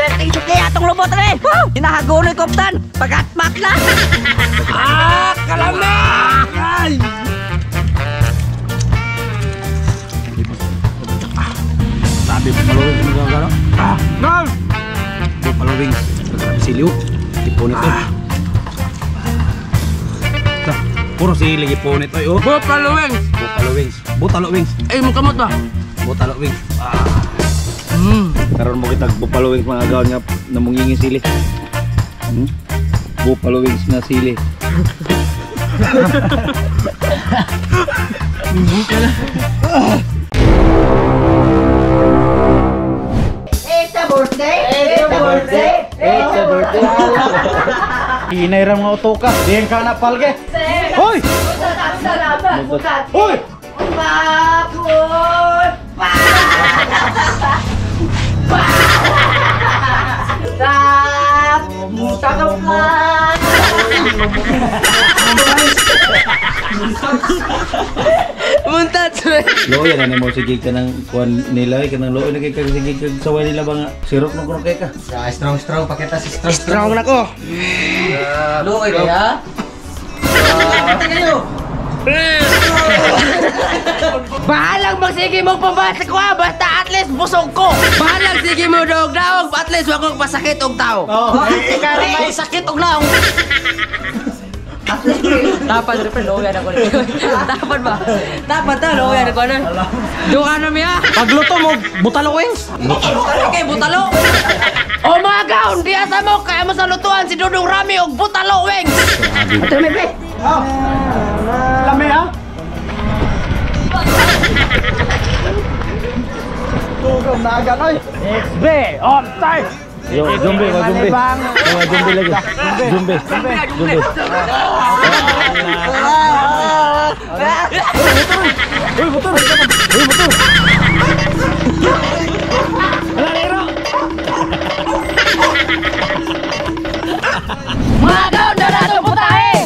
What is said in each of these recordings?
Perting atong lubot rin. Hinahagonoy koptan. Pagatmak na. Ah, kalami! Ay! Sabi, buffalo wings mga gano'n. Ah, gol! Buffalo wings. Grabe sili oh. Ipunit eh. Puro sili ipunit oy oh. Buffalo wings. Buffalo wings. Buffalo wings. Ay, mo kamot ba? Buffalo wings. Karon mo kitag buffalo wings mga gawon nga namungingi sili. Buffalo wings na sili. It's a birthday! It's a birthday! It's a birthday. Inay ra mga utoka. Diyan ka na palge. Hoy! Hoy! Bakod! Muntat. Looy na nimo sige ka ng kuan nila ka ng looy na kay ka sige kag saway nila ba nga sirop no kuno kay ka. Strong strong pakita si strong. Strong na ko. Looy kaya. Bahalang magsige mo pambasa ko ha, basta at least busog ko. Bahalang sige mo dog daog, at least wa ko pasakit og tao. Oh, ikaw may sakit og naong. Dapat rin loyan ako. Dapat ba? Dapat ta loyan ako na. Duha na miya. Pagluto mo, butalo wings. Butalo kay butalo. O mga gaon, di asa mo kaya mo sa lutuan si Dudong Rami og butalo wings. Ato may pre. Lami ha. Tugong na agad oy. XB on time. Yo, zombie ka zombie. Mga zombie lagi. Zombie. Zombie. Uy, motor. Uy, motor. Wala lero. Mga gaon, dala itong putahe.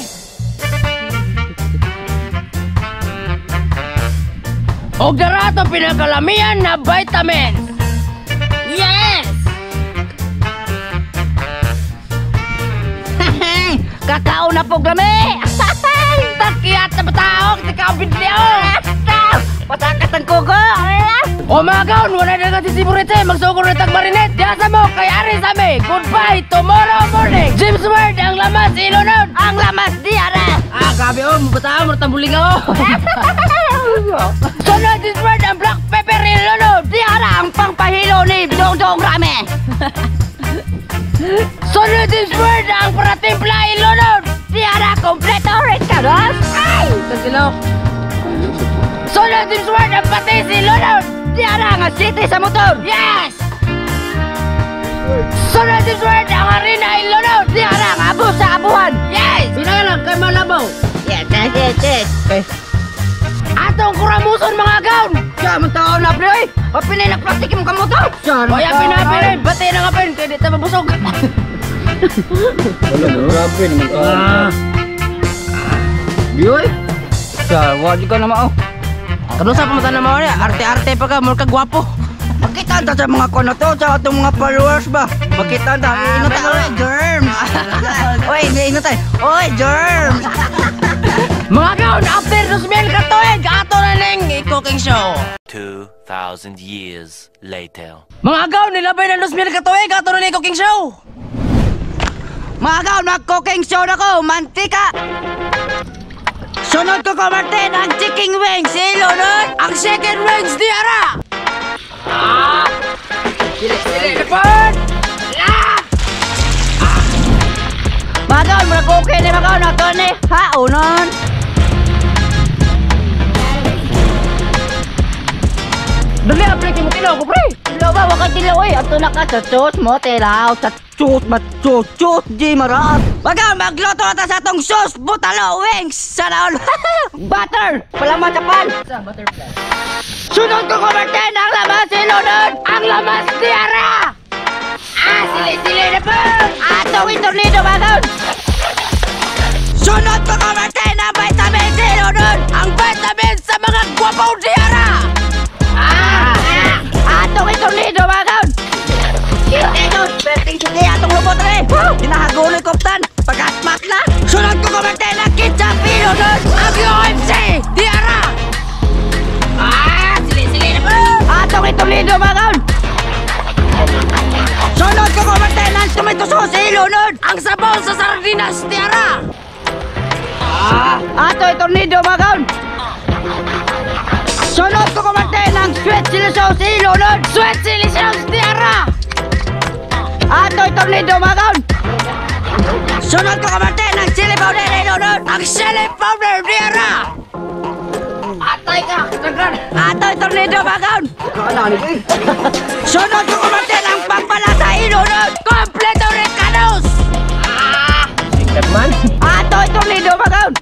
Og dara ito pinakalamian na vitamins. Yes! Kakao na po gami! Takyat na bataog, ikaw bidleo. Patakat ang kuko! O mga gaon, wala na kasi si Burite, magsugod na tag marinet. Diasa mo kay Aris Ame. Goodbye tomorrow morning. James Ward, ang lamas ilunod. Ang lamas di ara! Ah, grabe oh, mabataon, maratambuling ako. Sunod James Ward, ang black pepper ilunod. Di ara ang pangpahilo ni Dongdong Rame! Sunod James Ward, ang paratimpla ilunod. Di ara kompleto rin ka, Ros! Ay! Tagsilok. Sunod James Ward, ang patis ilunod. Di ara ang city sa motor! Yes! Sunod James Ward, ang harina ilunod. Di ara ang abo sa abuhan! Yes! Sila lang kay Malabaw. Yes, yes, yes, yes! Okay. Atong kuramuson mga gaon! Siya, man tao na pre, oy! Apinay na plastic yung kamoto! Siya, Kaya pinapin, bati na nga pin, kaya di ta mabusog. Wala, grabe naman. Ah. Yoy! Siya, wadi ka na mao. Kano sa pamata na mao niya, arte-arte pa ka, mura ka gwapo. Makita ta sa mga kono to, sa atong mga followers ba? Makita ta, ino ta, oy, germs! Oy, ino ta, oy, germs! Mga gaon, after 2,000 ka tuig, ato na ning i-cooking show. 2,000 years later. Mga gaon, nilabay na 2,000 ka tuig, ato na ning i-cooking show. Mga gaon, mag-cooking show na ko, mantika! Sunod ko ko, Martin, ang chicken wings, ilunod! Ang chicken wings di ara! Ah! Dili, dili, dipon! Ah! Mga gaon, mga cooking ni mga gaon, ato ni, haonon! Dali, aplik mo tilaw ko, pre! Tilaw ba, wag kang tilaw eh. Ato na ka sa sauce mo, tilaw. Sa sauce, mat sauce, sauce, di maraat. Wag ka, magluto na ta sa atong sauce, butalo, wings, sana all. Butter, palaman sa pan. Sa butterfly. Sunod ko kumartin, ang lamas ilunod. Ang lamas di ara! Ah, sili-sili na po! Atong itornido, bagon. Sunod ko kumartin, ang vitamin ilunod. Ang vitamin sa mga gwapaw di ara! Ah! Atong itornido, bagon. Wow! Ginahaguloy koptan! Pagkatmak na! Sunod ko kumarte ng ketchup ilunod! Ang QMC! Diara! Ah! Sili-sili na ba? Atong itulido mga kaon! Sunod ko kumarte ng tomato sauce ilunod! Ang sabaw sa sardinas! Diara! Ah! Ato itornido mga kaon! Sunod ko kumarte ng sweet chili sauce ilunod! Sweet chili sauce! Diara! Ato itornido mga kaon! Sunod ko kumarte ng chili powder ilunod! Ang chili powder! Diara! Atay ka! Tagan! Ato itornido mga kaon! Sunod ko kumarte ng pampalasa ilunod! Kompleto recados! Ah! Sikat man. Ato itornido mga kaon!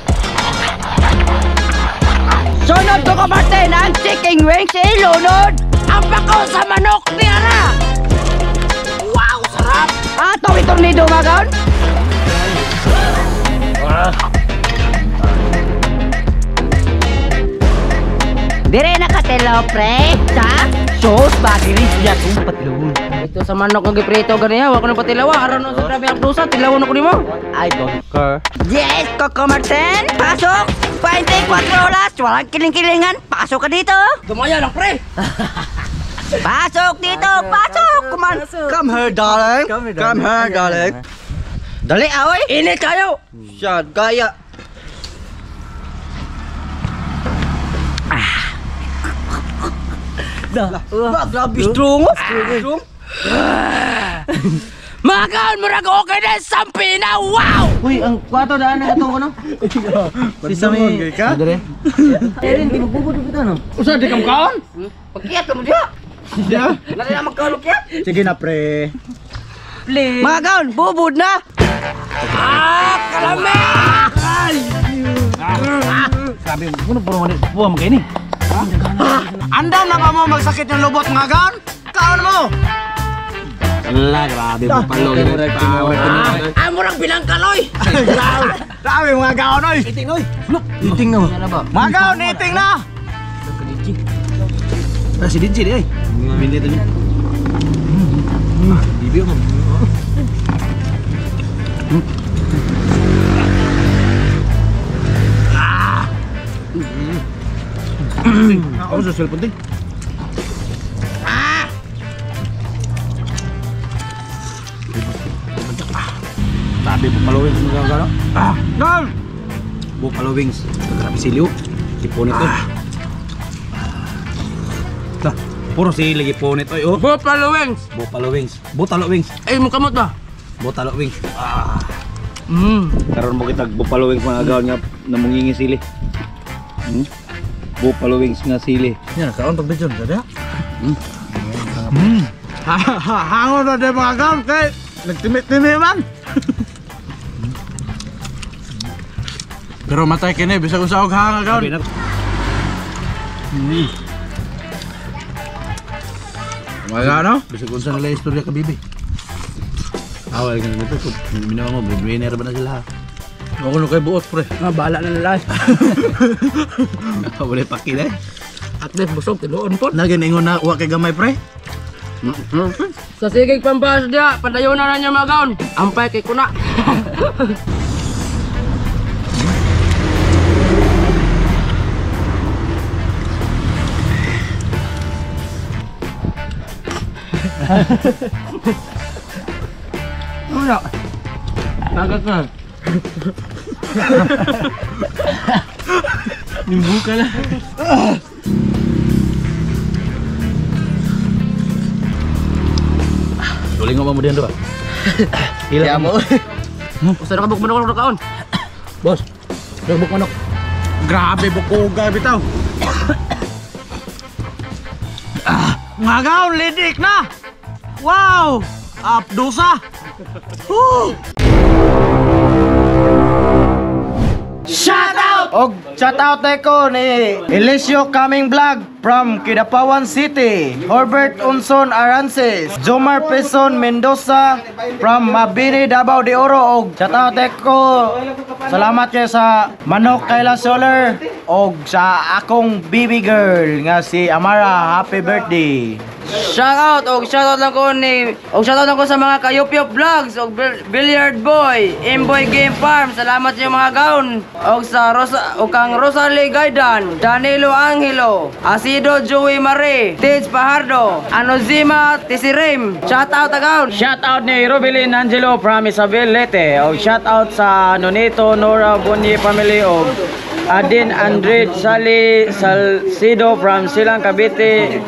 Sunod ko kumarte ng chicken wings ilunod! Ang bako sa manok! Diara! Wow! Sarap! Ato itornido mga kaon! Dire nakatelo pre sa sauce bagiri siya kung patlon. Ito sa manok nga giprito ganiya, wa ko nang patilawa aron sa grabe ang dusa, tilawan ko nimo. I don't care. Yes, Coco Martin, pasok! 24 oras, walang kiling-kilingan. Pasok ka dito. Dumaya lang pre. Pasok dito, pasok! Come on. Come here, darling. Come here, darling. Dali, aoy. Init kayo. Siya, gaya. Ba, grabe strong. Strong. Mga kaon, murag okay na sampi na. Wow! Uy, ang kwarto daan na itong ano? Sisame. Ka? Dire. Erin, di magbubod kita no. Usa di kam kaon? Pagkiyat mo diya. Ya. Nari na magkaulog yan. Sige na pre. Please. Mga kaon, bubod na. Ah, kalami! Grabe, puno puro man buwa mo kayo ni. Andam na ka mo magsakit ng lubot mga kaon? Kaon mo. Ala, grabe mo palo. Ah, murag binangkaloy. Grabe mga kaon oy. Iting oy. Iting na. Mga kaon, iting na. Ah, si DJ di ay. Bindi to niya. Bibi ko. Ako sa cellphone din. Sabi Buffalo Wings mga gano. Ah, gol. Buffalo Wings. Grabe sili oh. Gipunit oh. Lah, puro sili gipunit oy oh. Buffalo Wings. Buffalo Wings. Buffalo Wings. Ay, mo kamot ba? Buffalo Wings. Ah. Karon mo kitag Buffalo Wings mga gawon nga namungingi sili. Buffalo Wings nga sili. Yan, kaon pag video na. Hangon na din mga kaon kay nagtimi-timi man. Pero matay kini bisag unsa og hanga kaon. Mga ano? Bisag unsa nila istorya ka bibi. Awal ka nito kung minawa mo breadwinner ba na sila? Ako no kay buot pre. Ah, bahala na nila. Wala pakila eh. At least busog tinuon po. Nagin ingon na wa kay gamay pre. Sa sigig pambas dia, padayon na niya mga kaon. Ampay kay kuna. Wala. Nagat na. Nimbuka na. Tuling mo mo diyan do. Ila mo. Usa na ka buk manok kaon. Boss. Buk manok. Grabe bukuga bitaw. Mga kaon lidik na. Wow! Up dusa. Woo! Shout out! out! Og shout out na ko ni Elisio Coming Vlog from Kidapawan City, Herbert Unson Arances, Jomar Peson Mendoza from Mabini, Davao de Oro. Og shout out na ko. Salamat kayo sa Manok Kayla Solar og sa akong baby girl nga si Amara. Happy birthday. Shout out og shout out lang ko ni og shout out lang ko sa mga Kayupyop Vlogs og Billiard Boy, Imboy Game Farm. Salamat sa inyong mga gaon. Og sa Rosa og kang Rosalie Gaidan, Danilo Angelo, Asido Joey Marie, Tej Pajardo, Anozima Tisirim. Shout out agaon. Shout out ni Rubilin Angelo from Isabel Leyte. O shout out sa Nonito Nora Bunyi family og Adin Andred Sali Salcido from Silang, Cavite,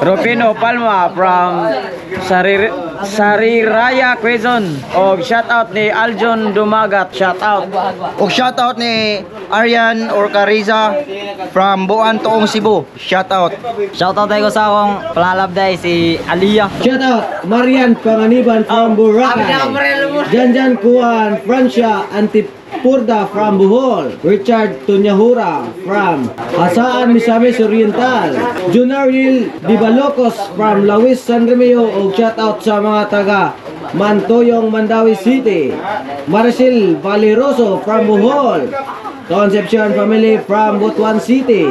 Rufino Palma from Sariraya, Quezon. Og shout out ni Aljon Dumagat. Shout out. Og shout out ni Aryan Orcariza from Buan Toong, Cebu. Shout out. Shout out tayo sa akong palalabday si Aliyah. Shout out Marian Panganiban from Boracay. Janjan Kuan Francia Antipurda from Bohol. Richard Tunyahura from Jasaan, Misamis Oriental. Junariel Dibalocos from Lawis, San Remigio. Og shout out sa mga taga Mantoyong, Mandaue City. Marcel Valeroso from Bohol. Concepcion family from Butuan City.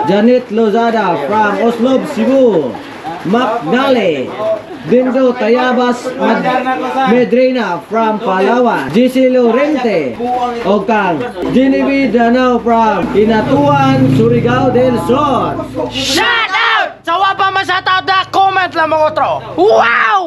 Janet Lozada from Oslob, Cebu. Mac Nale. Dindo Tayabas Medrina from Palawan. GC Lorente. O kang Genevieve Danao from Hinatuan, Surigao del Sur. Shout out! Sa wa pa ma-shout out na comment lang mga otro. Wow!